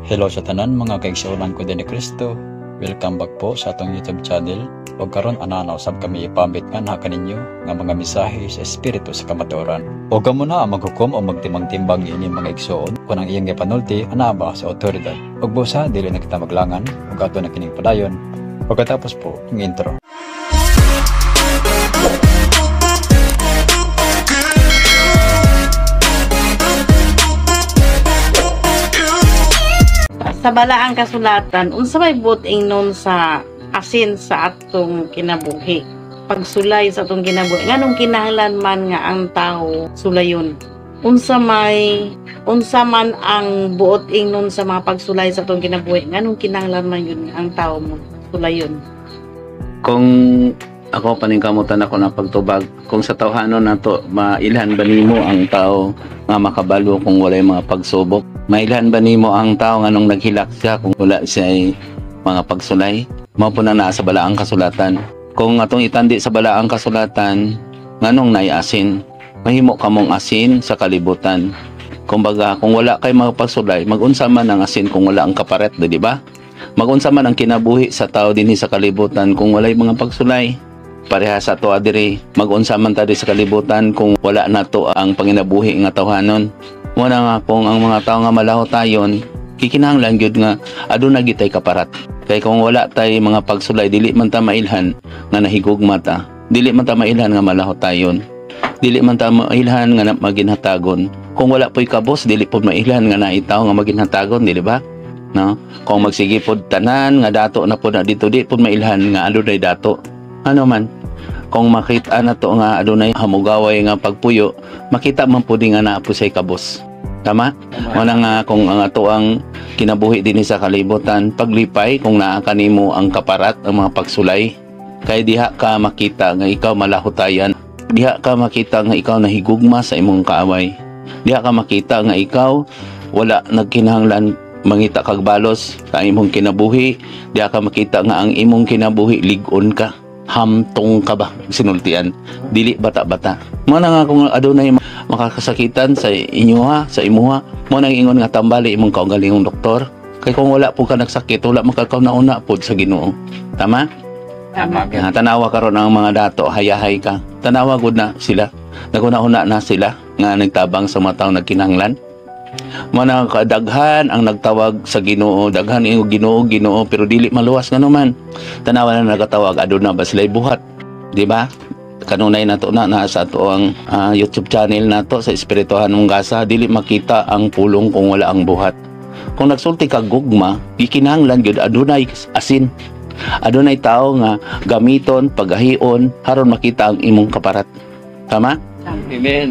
Hello sa tanan, mga kaigsuonan ko din ni Kristo. Welcome back po sa atong YouTube channel. Ug karon ana na usab kami ipambit nga kaninyo nga mga mensahe sa Espiritu sa kamatuoran. Ug kamo na ang maghukom o magtimbang-timbang ini, mga igsuon, kung ang iyang gipanulti ana ba sa otoridad. Ug busa dili na kita maglangan ug ato na kining padayon pagkatapos po ng intro. Sa balaang kasulatan, unsa may buot ingnon sa asin sa atong kinabuhi? Pagsulay sa atong kinabuhi. Nganong kinahanglan man nga ang tao sulayon? Unsa man ang buot ingnon sa mga pagsulay sa atong kinabuhi? Nganong kinahanglan man yun nga ang tao mo sulayon? Kung ako paningkamutan ako na pagtubag, kung sa tawhanon nato, mailhan ba nimo ang tao nga makabalo kung walay mga pagsubok? Mailhan ba nimo ang tao nga nung naghilak siya kung wala siya ay mga pagsulay? Mao po na naa sa balaang kasulatan. Kung atong itandi sa balaang kasulatan, nganong naay asin? Mahimo kamong asin sa kalibutan. Kumbaga, kung wala kay mga pagsulay, magunsa man ang asin kung wala ang kaparet, di ba? Magunsa man ang kinabuhi sa tao dinhi sa kalibutan kung walay mga pagsulay? Pareha sa ato diri, magunsa man ta diri sa kalibutan kung wala nato ang panginabuhi nga tawhanon? Muna nga kung ang mga tao nga malahotayon, kikinahanglan gyud nga aduna gitay kaparat. Kay kung wala tay mga pagsulay, dili man ta mailhan nga nahigugma ta. Dili man ta mailhan nga malahotayon. Dili man ta mailhan nga maginhatagon. Kung wala po'y kabos, dili pod mailhan nga naitaw nga maginhatagon, dili ba? No? Kung magsige pod tanan nga dato na pod na dito, di pod mailhan nga adunay dato. Ano man, kung makita na to nga adunay hamugaway nga pagpuyo, makita man pud nga naa po say kabos. Tama? Wala nga kung ang ato ang kinabuhi dinhi sa kalibutan, paglipay kung naa kanimo ang kaparat, ang mga pagsulay, kay diha ka makita nga ikaw malahutayan. Diha ka makita nga ikaw nahigugma sa imong kaaway. Diha ka makita nga ikaw wala nagkinahanglan mangita kag balos sa imong kinabuhi. Diha ka makita nga ang imong kinabuhi lig-on ka. Hamtong ka ba sinultian, dili bata-bata. Mo na nga kung adunay makakasakitan sa inyoha, sa imuha, mo nang ingon nga tambali imong kaugalingong doktor. Kay kung wala po ka nagsakit, wala makakauna-una pod sa Ginoo. Tama? Tama. Nga, tanawa karon ang mga dato, hayahay ka. Tanawa gud na sila. Naguna-una na sila nga nagtabang sa mga taong nagkinahanglan. Mo na kadaghan ang nagtawag sa Ginoo, daghan ingon Ginoo, Ginoo, pero dili maluwas ngano man. Tanawa na nagatawag, aduna ba sila buhat? Di ba? Kanunay nato na naa sa ato ang YouTube channel nato sa Espirituhan mong Gasa, dili makita ang pulong kung wala ang buhat. Kung nagsulti ka gugma, gikinahanglan gyud adunay asin. Adunay tao nga gamiton, pagahion, haron makita ang imong kaparat. Tama? Amen.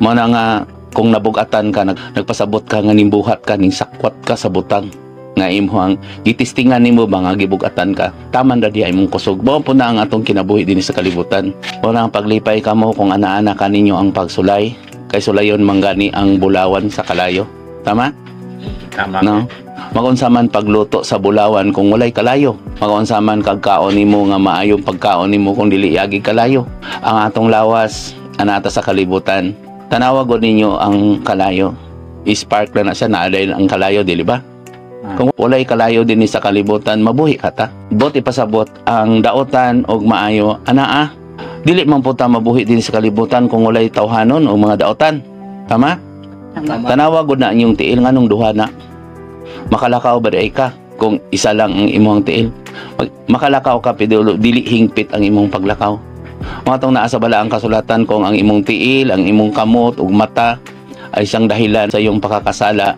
Mo na nga kung nabugatan ka, nagpasabot ka nga nimbuhat ka, ning sakwat ka sa butang nga imong gitistingan nimo ba nga gibugatan ka, taman ra diha imong kusog. Mao po na ang atong kinabuhi dinhi sa kalibutan. Mo na ang paglipay kamo kung ana-ana kaninyo ang pagsulay, kay sulayon man gani ang bulawan sa kalayo. Tama? Tama. No? Magunsa man pagluto sa bulawan kung walay kalayo? Magunsa man kagkaon nimo nga maayong pagkaon nimo kung dili yagi kalayo? Ang atong lawas anata sa kalibutan. Tanawa gud ninyo ang kalayo. I-spark lang na siya, naaday ang kalayo, dili ba? Kung walay kalayo dinhi sa kalibutan, mabuhi ka ta. Bot ipasabot ang daotan og maayo anaa. Dili man po ta mabuhi dinhi sa kalibutan kung walay tawhanon o mga daotan. Tama? Tama. Tanawa gud na inyong tiil, nganong duha na? Makalakaw ba di ka kung isa lang ang imong tiil? Makalakaw ka pero dili hingpit ang imong paglakaw. Mga tong naa sa balaang kasulatan, kung ang imong tiil, ang imong kamot ug mata ay siyang dahilan sa iyong pakakasala,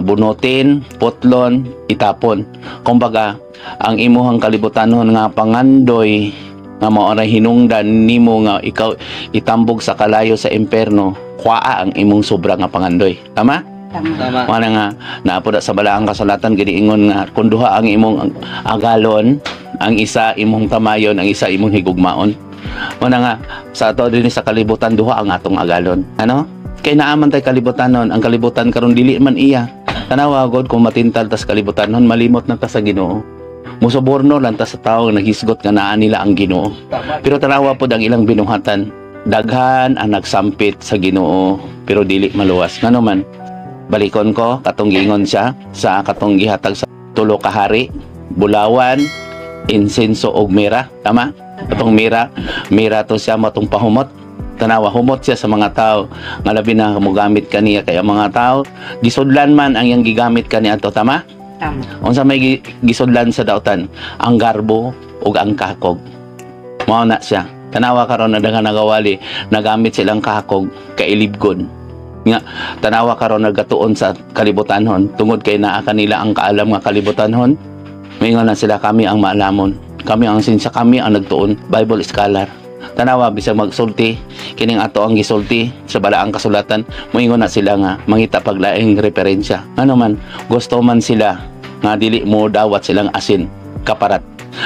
bunutin, putlon, itapon. Kumbaga, ang imuhang kalibutanon nga pangandoy nga mao ray hinungdan nimo nga ikaw itambog sa kalayo sa imperno, kuaa ang imong sobra nga pangandoy. Tama? Tama. Tama. Wala nga naapo sa balaang kasulatan giniingon nga kung duha ang imong agalon, ang isa imong tamayon, ang isa imong higugmaon. Wala nga sa ato dinhi sa kalibutan, duha ang atong agalon. Ano? Kay naaman tay kalibutan nun, ang kalibutan karon dili man iya. Tanawa god kung matintal tas kalibutan nun, malimot na ta sa Ginoo. Musuborno lang ta sa tawo nga naghisgot nga naa nila ang Ginoo. Tama. Pero tanawa pod ang ilang binuhatan. Daghan ang nagsampit sa Ginoo pero dili maluwas. Ngano man? Balikon ko katong giingon siya sa katong gihatag sa tulo ka hari, bulawan, insenso ug mira, tama? Katong mira, mira to siya matong pahumot. Tanawa, humot siya sa mga tao nga labi na mogamit kaniya, kay ang mga tao gisudlan man ang iyang gigamit kaniadto, tama? Tama. Unsa may gisudlan sa dautan? Ang garbo ug ang kakog. Mao na siya. Tanawa karon na daghan nagawali, nagamit silang kakog kailibgon. Nga tanawa karon nagatuon sa kalibutanhon tungod kay naa kanila ang kaalam nga kalibutanhon. Mingon na sila, "Kami ang maalamon. Kami ang sinsya, kami ang nagtuon, Bible scholar." Tanawa, bisag magsulti kining ato ang gisulti sa balaang kasulatan, moingon na sila nga mangita paglaing referensya. Ano man, gusto man sila nga dili mo dawat silang asin kaparat.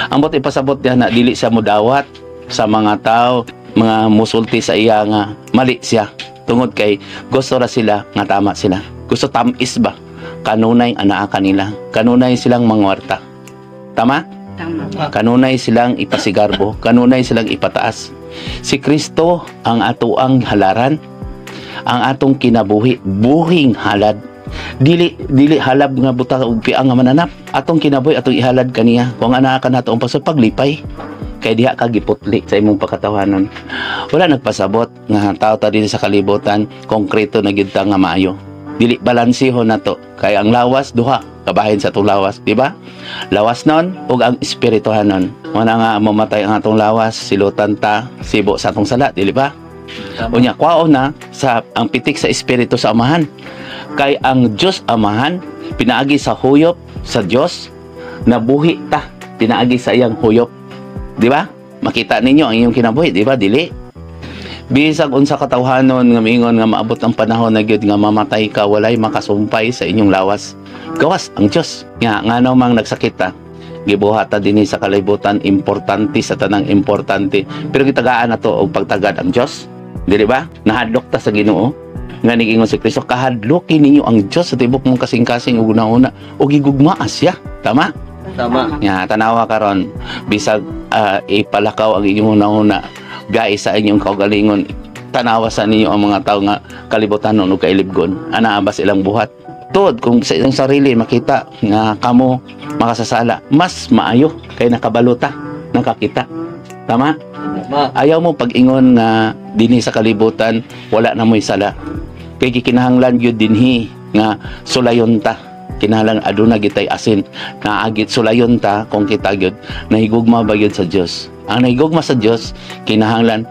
Ambot ipasabot niya na dili siya mo dawat sa mga tao mga musulti sa iya nga mali siya tungod kay gusto ra sila nga tama sila. Gusto tamis ba? Kanunay anaa kanila. Kanunay silang mangwarta. Tama? Tama. Kanunay silang ipasigarbo, kanunay silang ipataas. Si Kristo ang atoang halaran, ang atong kinabuhi, buhing halad. Dili dili halab nga buta ug piang nga mananap. Atong kinabuhi atong ihalad kaniya. Kung anaa ka nato ang paso paglipay kay diha ka giputli sa imong pakatawanon. Wala nagpasabot nga tao ta dinhi sa kalibutan konkreto na gyud ta nga maayo. Dili, balansihon nato kay ang lawas, duha kabahin sa atong lawas, di ba? Lawas nun ug ang espirituhanon. Wala nga mamatay ang atong lawas, silutan ta, sibo sa atong sala, dili ba? Unya kwaon na sa ang pitik sa espiritu sa Amahan. Kay ang Dios Amahan pinaagi sa huyop sa Dios, nabuhi ta pinaagi sa iyang huyop. Di ba? Makita ninyo ang inyong kinabuhi, di ba? Dili. Bisag unsa katawhanon nga miingon nga maabot ang panahon na gyud nga mamatay ka, walay makasumpay sa inyong lawas. Gawas ang Dios. Nga ngano mang nagsakit ta? Gibuhat ta dinhi sa kalibutan, importante sa tanang importante. Pero gitagaan na to og pagtagad ang Dios. Dili ba? Nahadlok ta sa Ginoo. Nga niingon si Kristo, "Kahadloki ninyo ang Dios sa tibok mong kasing-kasing ug una-una ug gigugmaa siya." Tama? Tama. Nga tanawa karon, bisag ipalakaw ang inyong una-una, biyahe sa inyong kaugalingon, tanawa sa ninyo ang mga tao nga kalibutan ug kailibgon. Ana ba silang buhat? Tuod kung sa inyong sarili makita nga kamo makasasala, mas maayo kay nakabaluta, nakakita. Tama? Tama. Ayaw mo pag-ingon nga dinhi sa kalibutan wala na mo'y sala. Kay gikinahanglan gyud dinhi nga sulayon ta. Kinahanglan aduna gitay asin. Naagit sulayon ta kung kita gyud nahigugma ba gyud sa Dios. Ang nahigugma sa Dios kinahanglan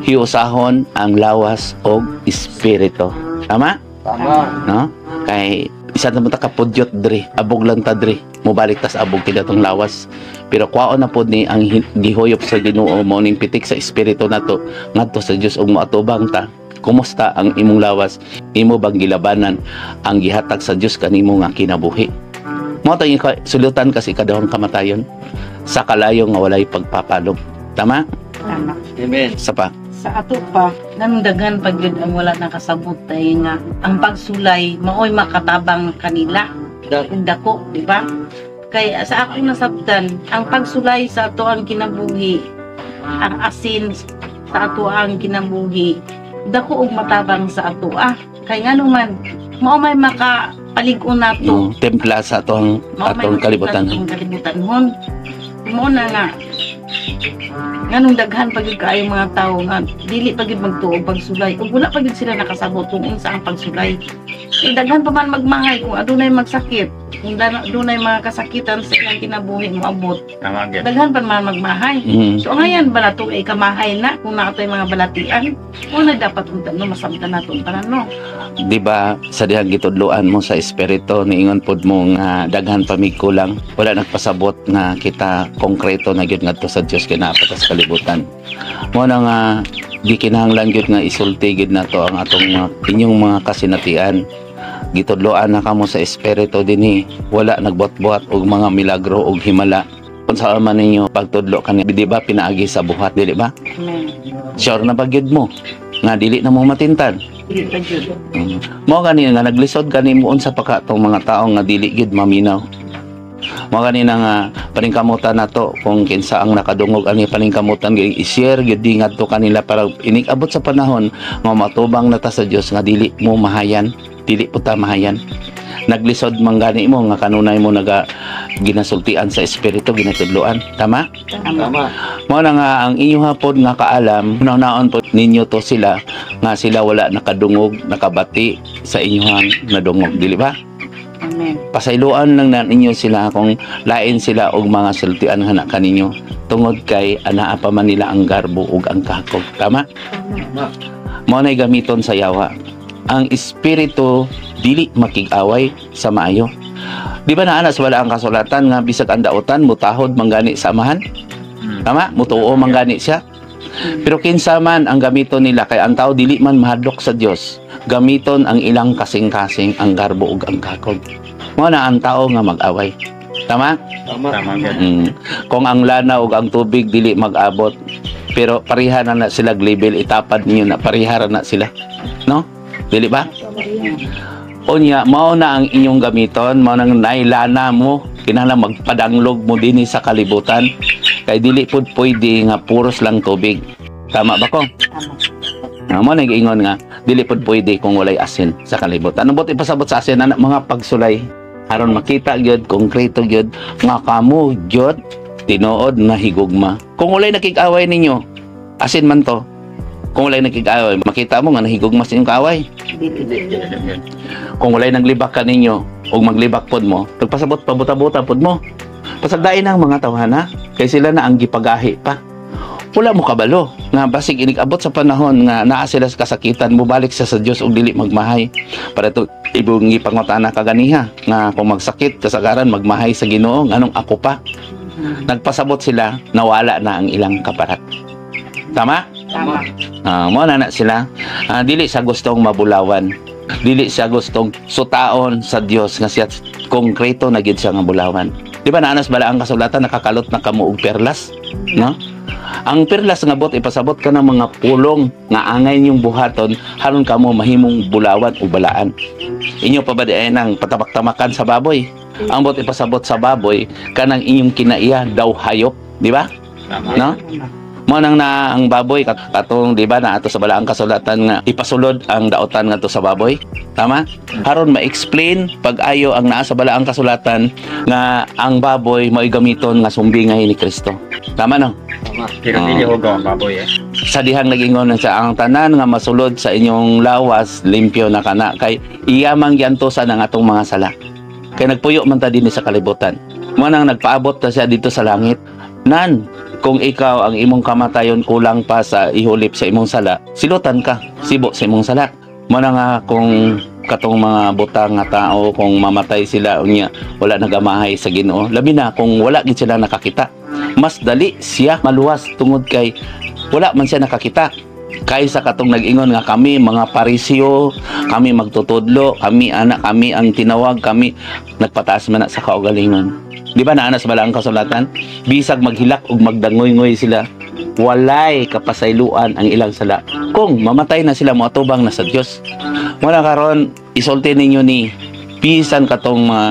hiusahon ang lawas og espiritu. Tama? Tama. No? Kay isa na mo ta kapudyot diri, abog lang ta diri. Mubalik tas abog kita tong lawas. Pero kwaon na pod ni ang gihuyop sa Ginoo mo ning pitik sa espiritu nato ngadto sa Dios ug moatubang ta. Kumusta ang imong lawas? Imo bang gilabanan ang gihatag sa Dios kanimo nga kinabuhi? Mao to sulutan kasi kadahong kamatayon sa kalayo nga walay pagpapalog. Tama? Tama. Amen. Sa pa. Sa ato pa, nang daghan pag yun ang wala nakasabot ay nga ang pagsulay maoy makatabang kanila. Ang dako, di ba? Kay sa akong nasabtan, ang pagsulay sa ato ang kinabuhi, ang asin sa ato ang kinabuhi, dako og matabang sa ato ah. Kay ngano man, mao may makapalig-on nato. No, templa sa atong Mao may atong kalibutan. Atong kalibutan hon. Mao na nga nganong daghan pa gyud kaayo mga tawo nga dili pa gyud magtuo pagsulay ug wala pa gyud sila nakasabot kung unsa ang pagsulay. Kay daghan pa man magmahay kung adunay magsakit, kung adunay mga kasakitan sa ilang kinabuhi moabot. Tama gyud. Daghan pa man magmahay. So ngayon bala to ay kamahay na kung naa toy mga balatian. Una dapat unta no masabtan nato ang tanan no. Di ba sa dihang gitudloan mo sa espiritu, niingon pod mo nga daghan pa mig kulang, wala nagpasabot nga kita konkreto na gyud ngadto sa Dios kay naa pa ta sa kalibutan. Mo na nga gikinahanglan gyud nga isulti gyud nato ang atong mga, inyong mga kasinatian. Gitudloan na kamo sa espiritu dinhi, wala nagbuhat-buhat og mga milagro og himala. Kung sa man ninyo pagtudlo kani, di ba pinaagi sa buhat, dili ba? Amen. Sure na ba gyud mo nga dili na mo matintan? Dili pa gyud. Mo gani nga naglisod gani mo unsa pa ka tong mga tao nga dili gyud maminaw. Mo gani na nga paningkamutan nato kung kinsa ang nakadungog ani, paningkamutan gyud i-share gyud di ngadto kanila para inig abot sa panahon nga matubang na ta sa Dios nga dili mo mahayan. Dili po ta mahayan. Naglisod man gani mo nga kanunay mo naga ginasultian sa espiritu, ginatudloan. Tama? Tama. Mao na nga ang inyo hapon nga kaalam, naon po ninyo to sila nga sila wala nakadungog, nakabati sa inyong nadungog, dili ba? Amen. Pasayloan lang na ninyo sila kung lain sila og mga sultian nga na kaninyo tungod kay anaa pa man nila ang garbo ug ang kakog. Tama? Tama. Mao na'y gamiton sa yawa. Ang espiritu dili makig-away sa maayo. Di ba naa na sa wala ang kasulatan nga bisag ang dautan mutahod manggani sa amahan? Tama? Mutuo manggani siya. Pero kinsa man ang gamiton nila kay ang tao dili man mahadlok sa Dios. Gamiton ang ilang kasing-kasing, ang garbo ug ang kakog. Mao na ang tao nga mag-away. Tama? Tama. Tama gyud. Kung ang lana ug ang tubig dili mag-abot, pero pareha na na sila label, itapad ninyo na pareha ra na sila. No? Dili ba? Unya, mao na ang inyong gamiton, mao nang nailana mo, kinahanglan magpadanglog mo dinhi sa kalibutan. Kay dili pud pwede nga puros lang tubig. Tama ba ko? Tama. Mo na giingon nga dili pud pwede kung walay asin sa kalibutan. Ano bot ipasabot sa asin ana mga pagsulay aron makita gyud, konkreto gyud nga kamo gyud tinuod na higugma. Kung walay nakig-away ninyo, asin man to. Kung walay nakig-away, makita mo nga nahigugma sa inyong kaaway. Dili. Kung walay naglibak ka ninyo ug maglibak pod mo, nagpasabot pabuta-buta pod mo. Pasagdain ang mga tawhana kay sila na ang gipagahi pa. Wala mo kabalo nga basig inig-abot sa panahon nga naa sila sa kasakitan, mobalik siya sa Dios ug dili magmahay. Para to ibong gipangutana kaganiha nga kung magsakit kasagaran magmahay sa Ginoo, nganong ako pa. Nagpasabot sila nawala na ang ilang kaparat. Tama? Tama. Mo na na sila. Dili sa gustong mabulawan. Dili siya gustong sutaon sa Dios nga siya konkreto na gid siya nga bulawan. Di ba naanas bala ang kasulatan nakakalot na kamo og perlas, no? Ang perlas nga bot ipasabot ka ng mga pulong nga angay ninyong buhaton haron kamo mahimong bulawan o balaan. Inyo pa ba di ay nang patabak-tamakan sa baboy? Ang bot ipasabot sa baboy kanang inyong kinaiya daw hayop, di ba? Tama. No? Mo nang na ang baboy katong di ba na ato sa balaang kasulatan nga ipasulod ang daotan ngadto sa baboy. Tama? Aron ma-explain pag-ayo ang naa sa balaang kasulatan nga ang baboy mao'y gamiton nga sumbingay ni Kristo. Tama no? Tama. Pero dili hugaw ang baboy eh. Sa dihang nagingon na siya ang tanan nga masulod sa inyong lawas limpyo na kana kay iya mang giantosan ang atong mga sala. Kay nagpuyo man ta dinhi sa kalibutan. Mo nang nagpaabot ta siya dito sa langit. Nan, kung ikaw ang imong kamatayon kulang pa sa ihulip sa imong sala, silutan ka, sibo sa imong sala. Mo na nga kung katong mga butang nga tao kung mamatay sila unya wala nagamahay sa Ginoo, labi na kung wala gid sila nakakita. Mas dali siya maluwas tungod kay wala man siya nakakita kaysa katong nag-ingon nga kami mga parisyo, kami magtutudlo, kami anak, kami ang tinawag, kami nagpataas man na sa kaugalingon. Di ba naana sa balaang kasulatan? Bisag maghilak ug magdangoy-ngoy sila, walay kapasayloan ang ilang sala. Kung mamatay na sila, moatubang na sa Dios. Muna karon isulti ninyo ni bisan katong mga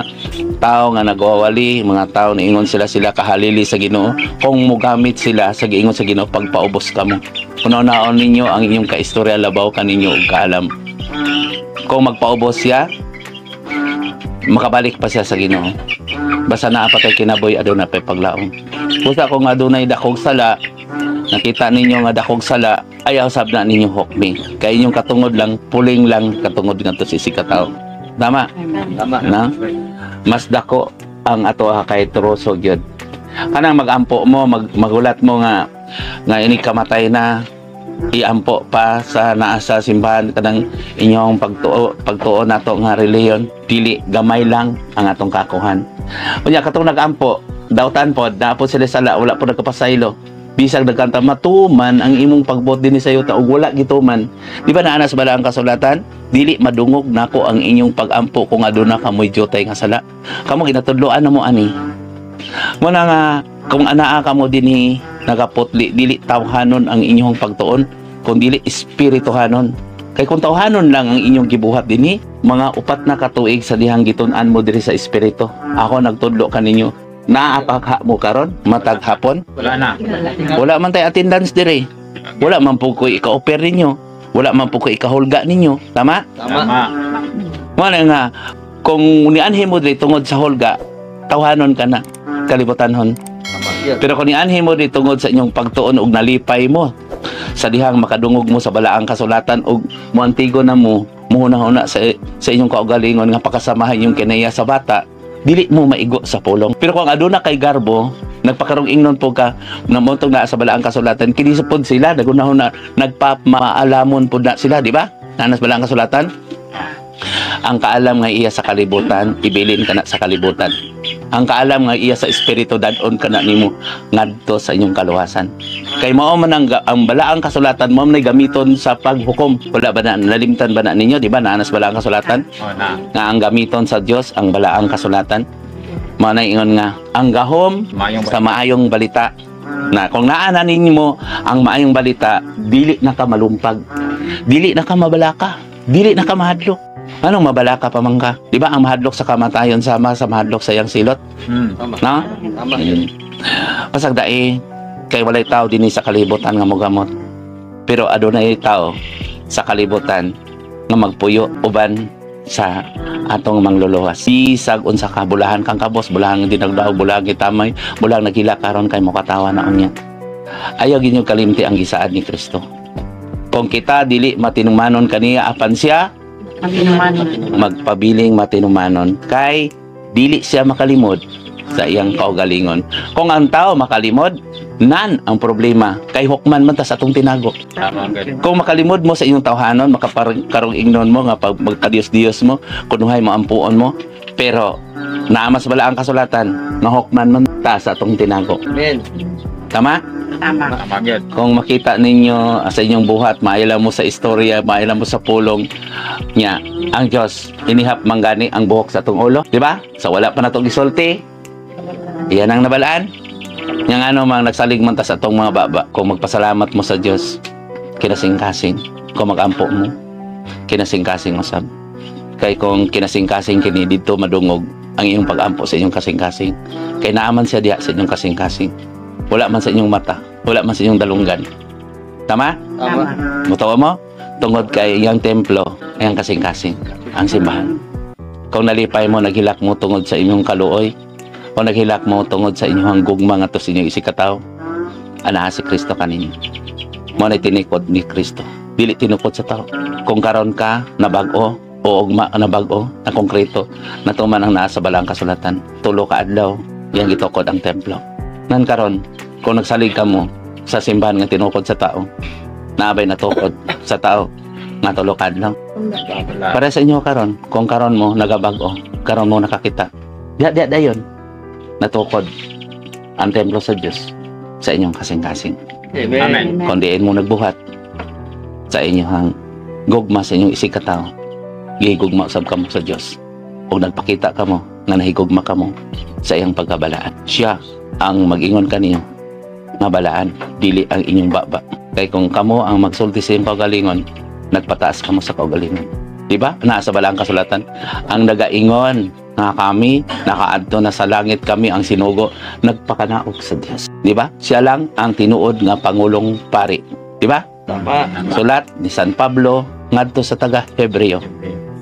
tao nga nagwawali, mga tao na ingon sila sila kahalili sa Ginoo, kung mugamit sila sa giingon sa Ginoo pagpaubos kamo. Unaw-naon ninyo ang inyong kaistorya labaw kaninyo ug kaalam. Kung magpaubos siya, makabalik pa siya sa Ginoo. Basta naa pa tay kinabuhi, aduna pay paglaom. Busa kung adunay dakog sala, nakita ninyo nga dakog sala, ayaw sab na ninyo hukmi. Kay inyong katungod lang, puling lang katungod ngadto sa isig ka tawo. Tama? Tama. Na? Mas dako ang ato kay troso gyud. Kanang magampo mo, magulat mo nga nga ini kamatay na iampo pa sa naa sa simbahan kanang inyong pagtuo nato nga relihiyon, dili gamay lang ang atong kakuhan. Unya katong nagampo, dautan pod, naa pod sila sala, wala pod nagkapasaylo. Bisag nagkanta matuman ang imong pagbuot dinhi sa yuta ug wala gituman. Di ba naa sa balaang kasulatan? Dili madungog nako ang inyong pagampo kung aduna kamoy jutay nga sala. Kamo ginatudloan na mo ani. Muna nga kung anaa kamo dinhi nagaputli, dili tawhanon ang inyong pagtuon, kung dili espirituhanon. Kay kung tawhanon lang ang inyong gibuhat dinhi, mga 4 na katuig sa dihang gitun-an mo diri sa espiritu. Ako nagtudlo kaninyo. Naa pa ka mo karon matag hapon? Wala na. Wala man tay attendance diri. Wala man po ko ika-offer ninyo. Wala man po ko ikahulga ninyo. Tama? Tama. Tama. Mao na nga kung nianhi mo diri tungod sa hulga, tawhanon ka na, kalibutanhon. Pero kung nianhi mo diri tungod sa inyong pagtuon og nalipay mo sa dihang makadungog mo sa balaang kasulatan og moantigo na mo, muhuna-huna sa inyong kaugalingon nga pakasamahan yung kinaya sa bata, dili mo maigo sa pulong. Pero kung aduna kay garbo, nagpakarong ingnon po ka na motong naa sa balaang kasulatan, kini sa pod sila nagunahon na nagpamaalamon pod na sila, di ba? Nanas balaang kasulatan, ang kaalam nga iya sa kalibutan, ibilin ka na sa kalibutan. Ang kaalam nga iya sa espiritu, dadon ka na nimo ngadto sa inyong kaluwasan. Kay mao man ang balaang kasulatan, mao man ay gamiton sa paghukom. Wala ba na nalimtan ba na ninyo, di ba? Naanas balaang kasulatan Oh, na. nga ang gamiton sa Dios ang balaang kasulatan. Mao na ingon nga ang gahom Maayong sa maayong balita na kung naa na ninyo ang maayong balita, dili na ka malumpag, dili na ka mabalaka, dili na ka mahadlok. Anong mabalaka pa man ka, di ba? Ang mahadlok sa kamatayon sama sa mahadlok sa iyang silot. No? Tama. Pasag dai kay walay tao dinhi sa kalibutan nga mogamot, pero adunay tao sa kalibutan nga magpuyo uban sa atong mangluluwas. Bisag unsa ka, bulahan kang kabos, bulahan dinagdaog, bulahan gitamay, bulahan nagila karon, kay mokatawa na unya. Ayaw ginyo kalimti ang gisaad ni Kristo. Kung kita dili matinumanon kaniya, apan siya Matinumanon. Magpabiling matinumanon kay dili siya makalimod sa iyang kaugalingon. Kung ang tao makalimod, nan ang problema kay hukman man ta sa atong tinago. Tama gud. Kung makalimod mo sa inyong tawhanon, makakarong ingnon mo nga pag magkadiyos-diyos mo, kunuhay mo ampuon mo, pero naamas bala ang kasulatan nga hukman man ta sa atong tinago. Amen. Tama? Tama. Tama gud. Kung makita ninyo sa inyong buhat, maila mo sa istorya, maila mo sa pulong niya, ang Diyos, inihap manggani ang buhok sa atong ulo, di ba? Sa wala pa natong gisulti, iyan ang nabalaan. Yang ano mang nagsalig man ta sa atong mga baba, kung magpasalamat mo sa Diyos, kinasingkasing, kung magampo mo, kinasingkasing usab. Kay kung kinasingkasing kini didto madungog ang iyong pag-ampo sa inyong kasing-kasing. Kay naaman siya diha sa inyong kasing-kasing. Wala man sa inyong mata, wala man sa inyong dalunggan. Tama? Tama. Mutawa mo? Tungod kay iyang templo, iyang kasing-kasing, ang simbahan. Kung nalipay mo, naghilak mo tungod sa inyong kaluoy, o naghilak mo tungod sa inyong gugma nga to sa inyong isikataw, anaa si Kristo kaninyo. Mo na tinikod ni Kristo. Dili tinukod sa tao. Kung karon ka nabag-o o ugma ka nabag-o, na konkreto, natuman ang naa sa balang kasulatan. Tulo ka adlaw, iyang gitukod ang templo. Nan karon, kung nagsalig ka mo sa simbahan nga tinukod sa tao, naabay natukod sa tao nga tulo ka adlaw. Wala. Para sa inyo karon, kung karon mo nagabag-o, karon mo nakakita. Diya diya dayon natukod ang templo sa Dios sa inyong kasing-kasing. Amen. Kung diin mo nagbuhat sa inyong gugma sa inyong isigkatawo, gihigugma usab kamo sa Dios. O nagpakita kamo nga nahigugma kamo sa iyang pagkabalaan. Siya ang mag-ingon kaniyo nga balaan, dili ang inyong baba. Kay kung kamo ang magsulti sa inyong kaugalingon, nagpataas kamo sa kaugalingon. Di ba? Naa sa balaang kasulatan. Ang nagaingon nga kami, nakaadto na sa langit, kami ang sinugo, nagpakanaog sa Dios. Di ba? Siya lang ang tinuod nga pangulong pari. Di ba? Tama. Sulat ni San Pablo ngadto sa taga Hebreo.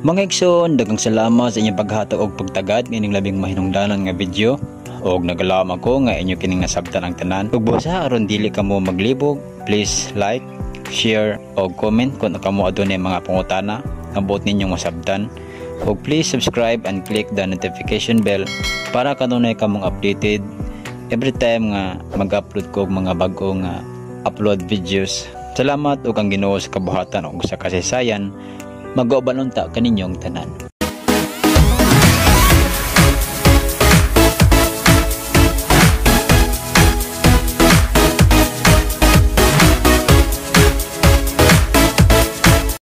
Mga igsoon, daghang salamat sa inyong paghatag og pagtagad niining labing mahinungdanon nga video og nagalam ako nga inyo kining nasabtan ang tanan. Ug busa aron dili kamo maglibog, please like, share og comment kung kamo adunay mga pangutana nga buot ninyong masabtan. Ug please subscribe and click the notification bell para kanunay kamong updated every time nga mag-upload ko og mga bag-o nga upload videos. Salamat ug ang Ginoo sa kabuhatan ug sa kasaysayan mag-uban unta kaninyong tanan.